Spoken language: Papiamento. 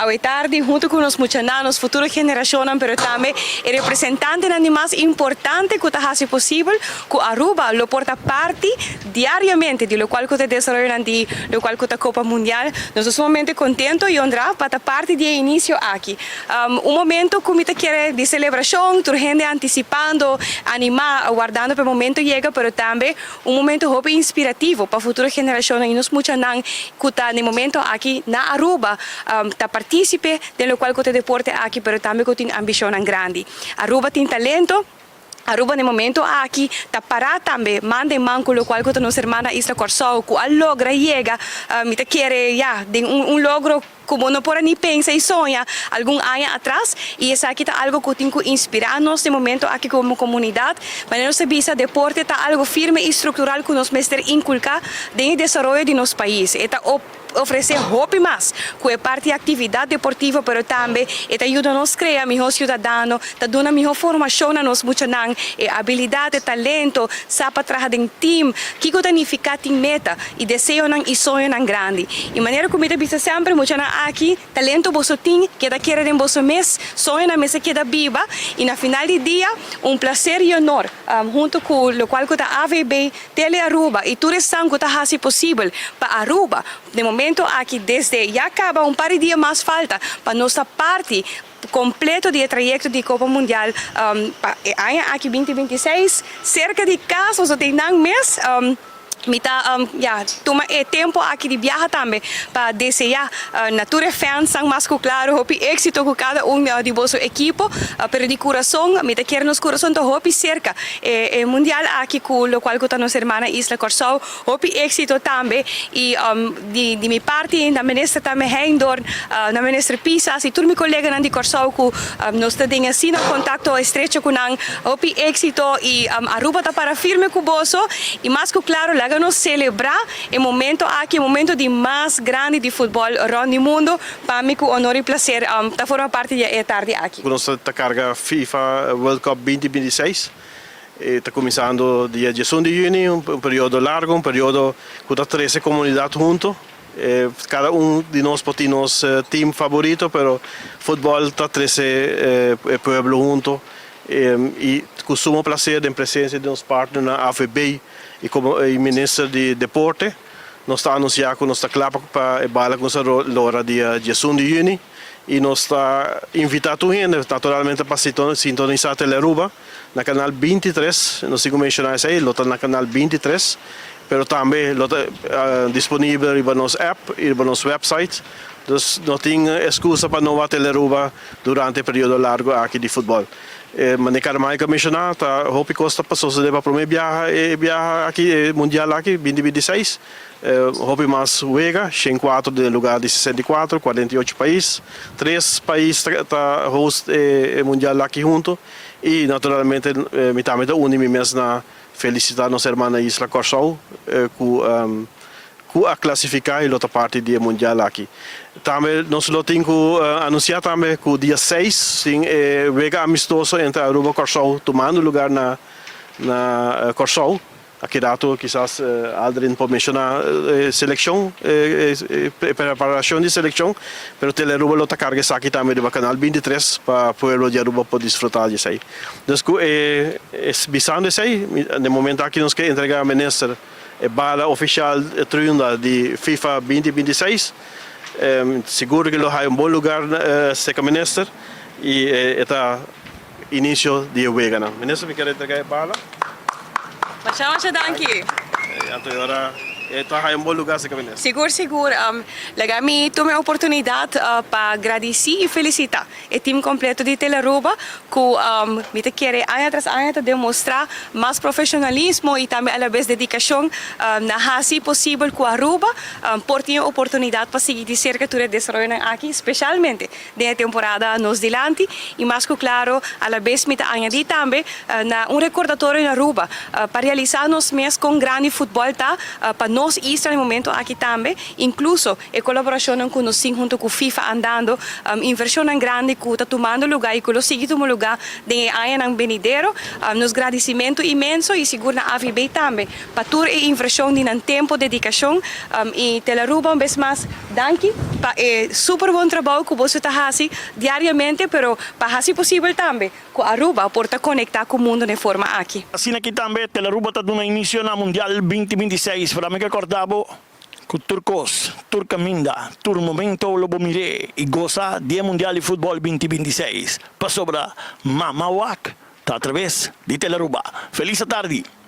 Awe tardi, hunto cu nos muchanan, nos futuro generacionnan, pero tambe e representantenan di mas importante cu ta haci posibel cu Aruba lo por ta parti diariamente di locual cu ta desaroyonan di locual cu ta Copa Mundial. Nos ta sumamente contento y honra pa ta parti di e inicio aki. Un momento cu mi ta kere di celebracion, tur hende anticipando, anima, wardando pa e momento yega, pero tambe un momento hopi inspirativo pa futuro generacionnan y nos muchanan cu ta na e momento aki na Aruba ta participe den locual cu ta e deporte aki, pero tambe cu tin ambicionnan grandi. Aruba tin talento. Aruba na e momento aki ta para tambe man den man cu locual cu ta nos hermana isla Corsou cu a logra yega, mi ta kere ya, den un logro cu bo no por a ni pensa y soña algun aña atras, y esaki ta algo cu tin cu inspira nos den momento aki como comunidad. Manera nos ta bisa, deporte ta algo firme y structural cu nos mester inculca den e desaroyo di nos pais. E ta ofrece hopi mas cu e parti actividad deportivo, pero tambe e ta yuda nos crea miho ciudadano, ta duna miho formacion na nos muchanan, e habilidad, e talento, sa pa traha den team, kico ta nifica tin meta y deseonan y soñonan grandi. Y manera cu mi ta bisa semper, muchanan aki, talento boso tin, keda kere den boso mes, soñonan mester keda biba, y na final di dia, un placer y honor, hunto cu locual cu ta AVB, Tele Aruba y tur esnan cu ta haci posibel pa Aruba den momento aki desde ya caba un par di dia mas falta pa nos ta parti completo di e trayecto di Copa Mundial pa e aña aki 2026 cerca di cas nos tin nan mes. Mi ta ya tuma e tempo aki di biaha tambe pa desea na tur e fansnan mas cu claro hopi exito cu cada un di boso ekipo, pero di curason mi ta kier nos curason ta hopi cerca e mundial aki cu locual cu ta nos hermana isla Corsou. Hopi exito tambe y di mi parti na minister tambe Heyndorn, na minister Pisas y tur mi coleganan di Corsou cu nos ta den asina contacto estrecho cu nan. Hopi exito y Aruba ta para firme cu boso y mas cu claro laga nos celebra e momento aki, e momento di mas grandi di futbol rond di mundo. Pa mi cu honor y placer ta forma parti di e tardi aki. Nos ta carga FIFA World Cup 2026. Ta cuminsando dia 11 di juni, un periodo largo, un periodo cu ta trece comunidad hunto. Cada un di nos por tin nos team favorito, pero futbol ta trece e pueblo hunto. Y cu sumo placer, den presencia di nos partner na AVB y como minister di Deporte, nos ta anuncia cu nos ta cla pa e bala cuminsa lora dia 11 di juni y nos ta invita tur hende naturalmente pa sintonisa Telearuba na canal 23. Nos tin cu menciona esey, lo ta na canal 23, pero tambe lo ta disponibel riba nos app y riba nos website. Dus no tin excusa pa no wak Telearuba durante e periodo largo aki di futbol. Manera Carmichael menciona, ta hopi cos ta pa sucede pa prome biaha e biaha aki, e mundial aki 2026. Hopi mas wega, 104 den lugar di 64, 48 pais, tres pais ta host e mundial aki hunto y naturalmente mi tambe ta uni mi mes na felicita nos hermana isla Corsou cu a clasifica y lo ta parti di e mundial aki. Tambe nos lo tin cu anuncia tambe cu dia 6 tin e wega amistoso entre Aruba y Corsou tumando lugar na Corsou. Aki rato kisas Aldrin por menciona seleccion, preparacion di seleccion, pero Telearuba lo ta carga esaki tambe riba Canal 23 pa pueblo di Aruba por disfruta di esey. Dus cu e bisando esey, den momento aki nos ke entrega minister e bala oficial triunda di FIFA 2026. Sigur cu lo haya un bon lugar cerca minister y e ta inicio di e weganan. Minister, mi kier entrega e bala. Masha masha danki. Anto e ora e ta haya un bon lugar cerca minister. Sigur sigur. Laga mi tuma e oportunidad pa gradici y felicita e team completo di Telearuba cu mi ta kere aña tras aña ta demostra mas profesionalismo y tambe alabes dedicacion na haci posibel cu Aruba por tin e oportunidad pa sigui di cerca tur e desaroyonan aki, specialmente den e temporada nos dilanti. Y mas cu claro, alabes mi ta añadi tambe na un recordatorio na Aruba pa realisa nos mes con grandi futbol ta pa nos. nos isla na e momento aki tambe, incluso e colaboracion cu nos tin hunto cu FIFA andando, inversion grandi cu ta tumando luga y cu lo sigui tuma luga den añanan venidero. Nos gradicimento inmenso y sigur na AVB tambe, pa tur e inversion di nan tempo, dedicacion y Telearuba un bes mas, danki pa e super bon trabou cu boso ta haci diariamente, pero pa haci posibel tambe cu Aruba por ta conecta cu mundo di forma aki. Asina aki tambe Telearuba ta duna inicio na Mundial 2026. Pa mi recorda bo cu tur cos, tur caminda, tur momento lo bo mira y goza di Mundial di Futbol 2026. Pasobra, Mama Wak, ta atraves di Telearuba. Feliz tardi.